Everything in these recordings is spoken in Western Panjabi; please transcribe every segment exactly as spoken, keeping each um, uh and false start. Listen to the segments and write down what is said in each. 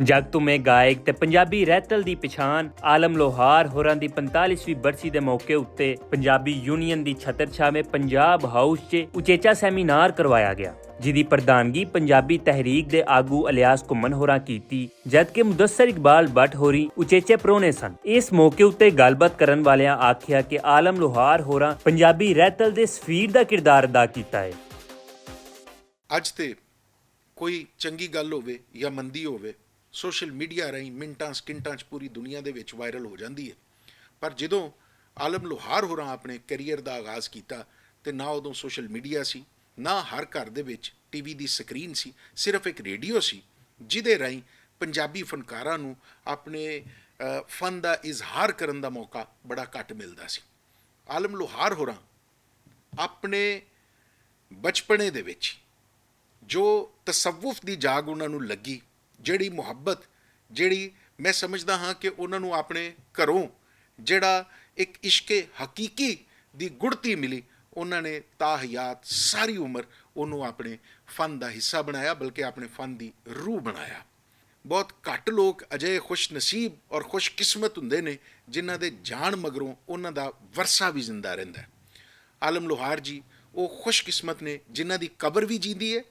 جگ توں میں گائک تے پنجابی رہتل دی پچھان عالم لوہار ہوراں دی پنتالیسویں برسی دے موقع اتے پنجابی یونین دی چھتر چھاویں پنجاب ہاؤس چ اچیچا سیمینار کروایا گیا، جدی پردھانگی پنجابی تحریک دے آگو الیاس گھمن ہوراں کیتی، جد کہ مدثر اقبال بٹ ہوری اچیچے پرونے سن۔ اس موقع اتے گل بات کرن والیاں آکھیا کہ عالم لوہار ہوراں پنجابی رہتل دے سفیر دا کردار ادا کیتا ہے۔ اج تے کوئی چنگی گل ہووے یا مندی ہووے، سوشل میڈیا راہیں منٹاں سکنٹاں چ پوری دنیا دے وچ وائرل ہو جاندی ہے۔ پر جدوں عالم لوہار ہوراں اپنے کیریئر دا آغاز کیتا، تے نہ ادوں سوشل میڈیا سی، نہ ہر گھر دے وچ ٹی وی دی سکرین سی، صرف ایک ریڈیو سی، جدے راہیں پنجابی فنکاراں نوں اپنے فن دا اظہار کرن دا موقع بڑا گھٹ ملدا سی۔ عالم لوہار ہوراں اپنے بچپنے دے وچ جو تصوف دی جاگ انہاں نوں لگی، جیہڑی محبت، جیہڑی میں سمجھدا ہاں کہ انہاں نوں اپنے گھروں جیہڑا اک عشق حقیقی دی گڑتی ملی، انہاں نے تاحیات ساری عمر انہوں اپنے فن دا حصہ بنایا، بلکہ اپنے فن دی روح بنایا۔ بہت گھٹ لوگ اجہے خوش نصیب اور خوش قسمت ہوندے نے جنہاں دے جان مگروں انہاں دا ورثہ وی زندہ رہندا ہے۔ عالم لوہار جی او خوش قسمت نے جنہاں دی قبر وی جیندی ہے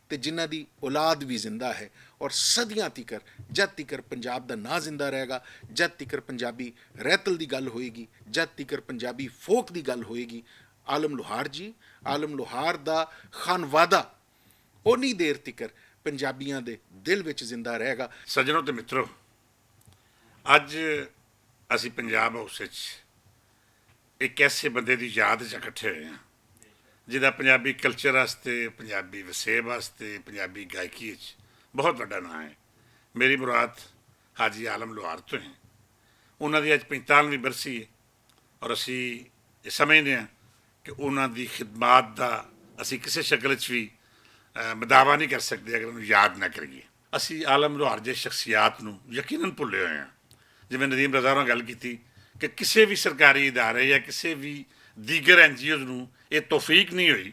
تے جنہاں دی اولاد وی زندہ ہے، اور صدیاں تیکر، جد تیکر پنجاب دا ناں زندہ رہے گا، جد تیکر پنجابی رہتل دی گل ہوئے گی، جد تیکر پنجابی فوک دی گل ہوئے گی، عالم لوہار جی، عالم لوہار دا خانوادہ اونی دیر تیکر پنجابیاں دے دل وچ زندہ رہے گا۔ سجنو تے مترو، اج اسی پنجاب ہاؤس وچ ایک ایسے بندے دی یاد وچ اکٹھے ہوئے ہیں، جہاں پنجابی کلچر واسطے، پنجابی وسیب واسطے، پنجابی گائکی وچ بہت وڈا ناں ہے۔ میری مراد حاجی عالم لوہار تو ہیں۔ انہاں دی اج پینتالویں برسی ہے، اور اسی یہ سمجھنے ہیں کہ انہاں دی خدمات دا اسی کسے شکل وچ وی مداوا نہیں کر سکدے اگر انہوں یاد نہ کریے۔ اسی عالم لوہار جے شخصیات نوں یقیناً بھلے ہوئے ہیں۔ جویں ندیم رضا ہوراں گل کیتی کہ کسے وی سرکاری ادارے یا کسے وی دیگر این جی اوز نوں یہ توفیق نہیں ہوئی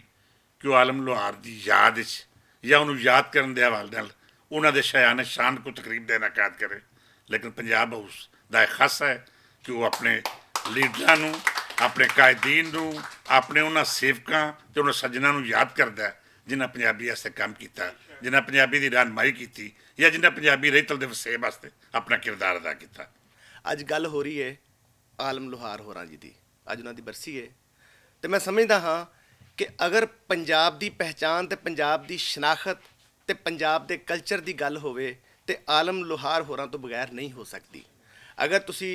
کہ وہ عالم لوہار دی یاد وچ یا انہوں یاد کرن دے حوالے نال انہاں دے شایان شان کو تقریب دا انعقاد کرے۔ لیکن پنجاب ہاؤس دا ایک خاصا ہے کہ وہ اپنے لیڈراں نوں، اپنے قائدین نوں، اپنے انہاں سیوکاں تے انہاں سجناں نوں یاد کردا ہے، جنہاں پنجابی واسطے کم کیتا، جنہاں پنجابی دی رہنمائی کیتی، یا جنہاں پنجابی رہتل دے وسیب واسطے اپنا کردار ادا کیتا۔ اج گل ہو رہی ہے عالم لوہار ہوراں جی دی۔ اج انہاں دی برسی ہے۔ تے میں سمجھدا ہاں کہ اگر پنجاب دی پہچان تے پنجاب دی شناخت تے پنجاب دے کلچر دی گل ہووے تے عالم لوہار ہوراں توں بغیر نہیں ہو سکدی۔ اگر تسی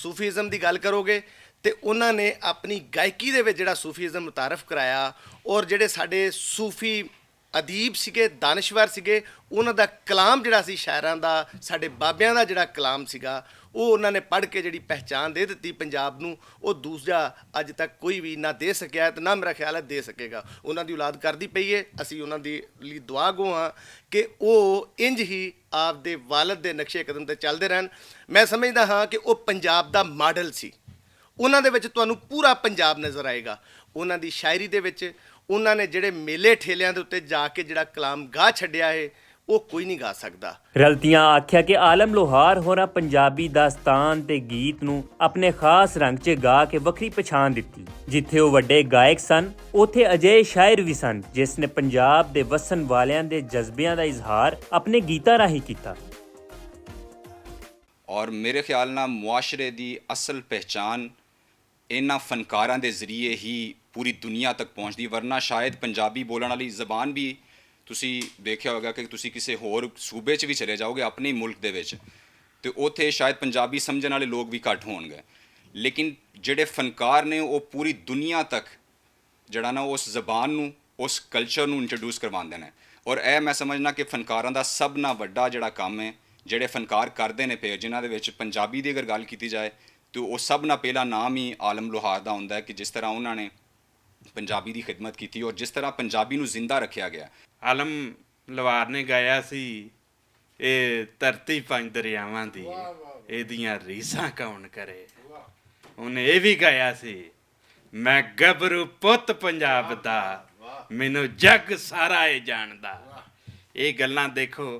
صوفیزم دی گل کرو گے تے انہاں نے اپنی گائکی دے وچ جڑا صوفیزم متعارف کرایا، اور جڑے ساڈے صوفی ادیب سیگے، دانشور سیگے، انہاں دا کلام جڑا سی شاعراں دا، ساڈے بابیاں دا جڑا کلام سیگا، او انہاں نے پڑھ کے جڑی پہچان دے دتی پنجاب نوں، او دوسرا اج تک کوئی وی نہ دے سکیا ہے تے نہ میرا خیال ہے دے سکے گا۔ انہاں دی اولاد کردی پئی ہے، اسی انہاں دی لئی دعا گو ہاں کہ او انج ہی آپ دے والد دے نقشے قدم تے چلدے رہن۔ میں سمجھدا ہاں کہ او پنجاب دا ماڈل سی۔ انہاں دے وچ تانوں پورا پنجاب نظر آئے گا۔ انہاں دی شاعری دے وچ انہاں نے جڑے میلے ٹھیلیاں دے اتے جا کے جڑا کلام گا چھڈیا ہے، او کوئی نہیں گا سکدا۔ رلتیاں آکھیا کہ عالم لوہار ہوراں پنجابی داستان تے گیت نوں اپنے خاص رنگ چ گا کے وکھری پچھان دتی۔ جتھے او وڈے گائک سن، اوتھے اجہے شاعر وی سن جس نے پنجاب دے وسن والیاں دے جذبیاں دا اظہار اپنے گیتاں راہیں کیتا۔ اور میرے خیال نال معاشرے دی اصل پہچان انہاں فنکاراں دے ذریعے ہی پوری دنیا تک پہنچدی، ورنہ شاید پنجابی بولن والی زبان بھی، تسی دیکھیا ہوگا کہ تسی کسے ہور صوبے چ بھی چلے جاؤ گے اپنے ہی ملک دے وچ، تے اوتھے شاید پنجابی سمجھن والے لوگ بھی گھٹ ہون گے۔ لیکن جڑے فنکار نے، وہ پوری دنیا تک جڑا نا اس زبان نوں، اس کلچر نوں انٹروڈیوس کرواندے نے۔ اور اے میں سمجھنا کہ فنکاراں دا سب نہ وڈا جڑا کم ہے، جڑے فنکار کردے نے پے، جنہاں دے وچ پنجابی دی اگر گل کیتی جائے تو وہ سب نہ پہلا نام ہی عالم لوہار دا ہوندا ہے کہ جس طرح انہاں نے پنجابی دی خدمت کیتی اور جس طرح پنجابی نوں زندہ رکھیا گیا۔ عالم لوہار نے گایا سی، اے دھرتی پنج دریاواں دی، ایدیاں ریساں کون کرے۔ انہیں اے وی گایا سی، میں گبرو پت پنجاب دا، مینوں جگ سارا اے جاندا۔ اے گلاں دیکھو،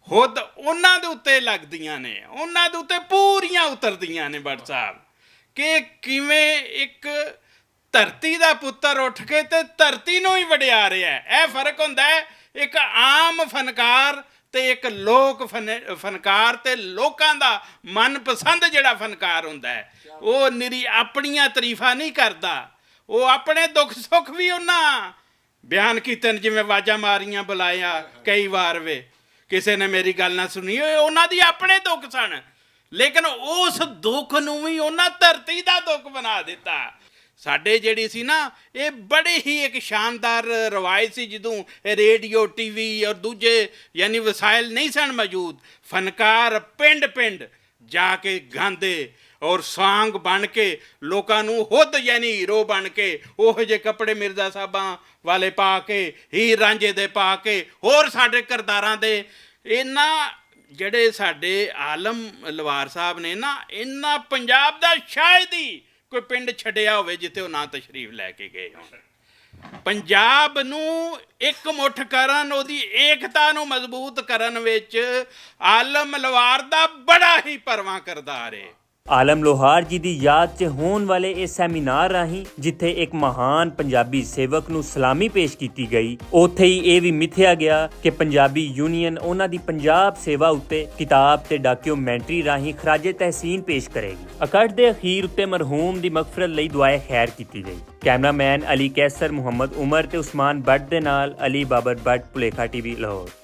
خود انہاں دے اتے لگدیاں نے، انہاں دے اتے پوریاں اتردیاں نے بٹ صاحب، کہ کیویں ایک دھرتی دا پتر اٹھ کے تے دھرتی نوں ہی وڈیا رہیا ہے۔ اے فرق ہوندا ہے ایک عام فنکار تے ایک لوک فن-، فنکار تے لوکاں دا من پسند جڑا فنکار ہوندا ہے، او نری اپنیاں تعریفاں نہیں کردا، او اپنے دکھ سکھ وی انہاں بیان کیتے نے، جویں واجاں ماریاں بلایا کئی وار وے، کسے نے میری گل نہ سنی، اوہ انہاں دی اپنے دکھ سن، لیکن اس دکھ نوں وی انہاں دھرتی دا دکھ بنا دتا۔ ساڈے جیہڑی سی نا، ایہہ بڑی ہی ایک شاندار روایت سی، جدوں ریڈیو، ٹی وی اور دوجے یعنی وسائل نہیں سن موجود، فنکار پنڈ پنڈ جا کے گاندے اور سانگ بن کے لوکاں نوں خود یعنی ہیرو بن کے، اوہ جے کپڑے مرزا صاحباں والے پا کے، ہیر رانجے دے پا کے، ہور ساڈے کرداراں دے، انہاں جڑے ساڈے عالم لوار صاحب نے نا، انہاں پنجاب دا شاید ہی کوئی پنڈ چھڈیا ہووے جتھے او نہ تشریف لے کے گئے ہون۔ پنجاب نوں اک مٹھ کرن، اوہدی ایکتا نوں مضبوط کرن وچ عالم لوار دا بڑا ہی پرواں کردار ہے۔ عالم لوہار جی دی یاد چ ہون والے ایہہ سیمینار راہیں جتھے اک مہان پنجابی سیوک نوں سلامی پیش کیتی گئی، اوتھے ہی ایہہ وی متھیا گیا کہ پنجابی یونین انہاں دی پنجاب سیوا اتے کتاب تے ڈاکیومنٹری راہیں خراج تحسین پیش کرے گی۔ اکٹھ دے اخیر اتے مرحوم دی مغفرت لئی دعائے خیر کیتی گئی۔ کیمرہ مین علی کیسر، محمد عمر تے عثمان بٹ دے نال علی بابر بٹ، پلیکھا ٹی وی، لاہور۔